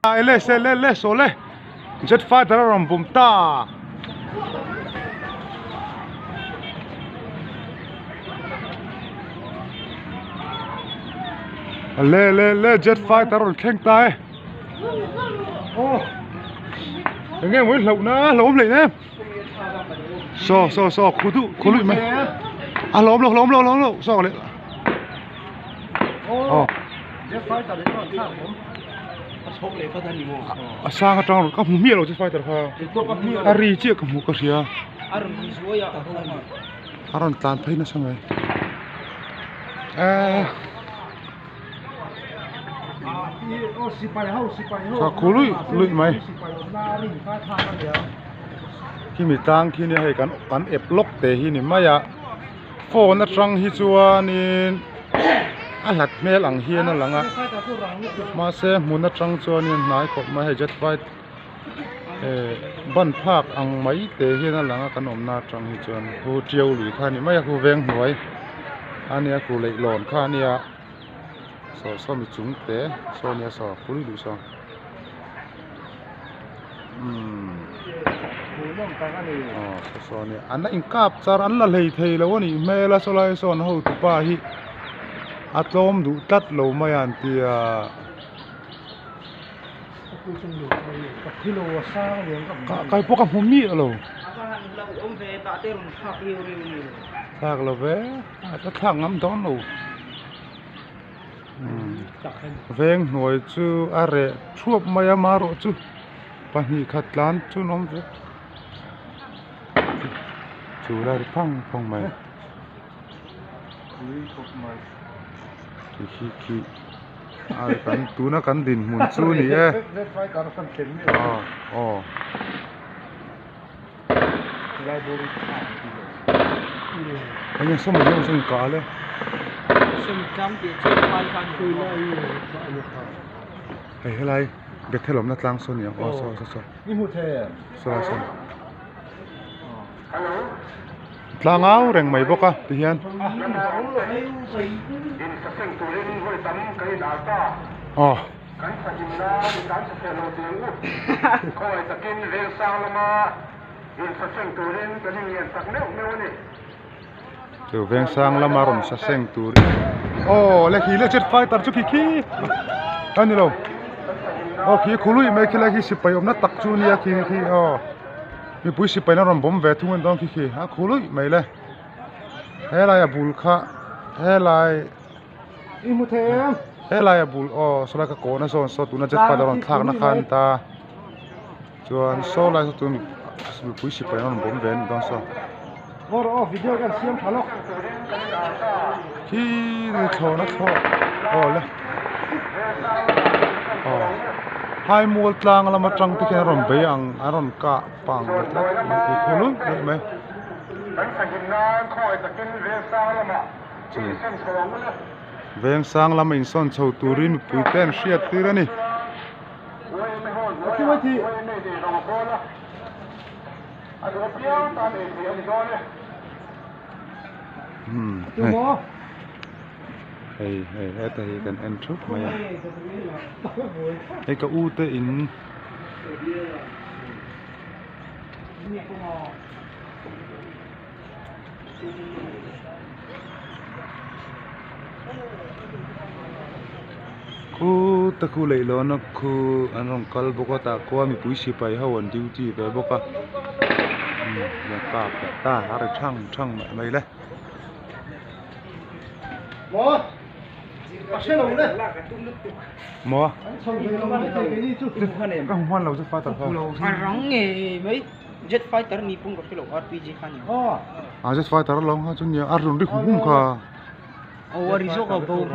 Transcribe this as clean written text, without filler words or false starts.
Le se le le saw le jet fighter a rawn bum ta. Le le le jet fighter a rawn thleng ta e. Aw eng nge maw i hlauh na hlauhawm hleih em saw saw saw khu duh khu luih mai a hlauhawm lo hlauhawm lo hlauhawm lo saw leh aw. A sang atang ka hmu miah lo che fighter kha a ri chiah ka hmu ka hria a rawn tlan phei nasa mai eee khu luih luih mai khimi tlang khi nia hei kan kan ep lawk te hi ni mai a. Phone atang hi chuanin a hlat hmel ang hian a lang a mahse hmun atang chuanin hnai khawp mai hei jet fight eh ban phak ang mai te hian a lang a kan awmna atang hi chuan khu tiau lui kha a ni mai a khu veng hnuai a nia khu leihlawn kha a nia saw saw mi chung te saw nia saw pui duh saw. Aw saw saw ania an la inkap char an la hlei thei lo a nih hmel a saw lai sawn hotu pa hi a tlawm duh tlat lo mai a an tia. Kai pawh ka hmu miah lo thlak lo ve a thlak ngam dawn lo. Veng hnuai chu a reh thuap mai a marawh chu pahnih khat tlan chu an awm ve chu lai ri phang phang mai khi khi khi a kan tuna kan dinhmun chu a ni e aw aw. Enge sawm hian sawn kah le. Hei helai Bethel awmna tlang sawn ni ang aw saw saw saw saw lai sawn tlang au reng mai bawk a ti hian aw. Kan sahimna i tlan chhe thei lo tih ang u. Khawngaih takin veng sang lama insaseng turin kan inngen tak meuh meuh a ni. Chu veng sang lama rawn saseng turin aw le khi le jet fighter chu khi khi a ni lo aw khi khului mai khi lai khi sipai awmna tak chu nia khi khi aw mipui sipai na rawn bawm ve thung a ni dawn khi khi a khului mai le helai a bul kha helai. I hmu thei em? Helai a bul aw sawlai ka kawhna zawn saw tuna jet fighter rawn thlakna kha an ta chuan saw lai saw tun mipui sipai an rawn bawm ve a ni dawn saw. Ngaw rawh aw video kan siam tha lawk. Khi ni thlawhna thlawh aw le aw hai mual tlang lam atang te khian a rawn bei ang a rawn kah pang tlat mai khi khu luih luih mai. Kan sahim nan khawngaih takin veng sang lamah Chu veng sang lama insawn chho turin mipui te an hriat tir a ni. Hmm hei hei hei heta hi kan en thup mai a hei ka u te in. Khu te khu lei lawna khu an rawn kal bawk a tah khuan mipui sipai ho an duty ve bawk a umm kap leh ta a ri thang thang mai mai le. Maw ka hmu hman lo chu father kha. Jet fighter ni pawh ka hre lo RPG kha ni a jet fighter a lo kha chu nia a rawn ri hum hum kha aw a ri zawk a bo.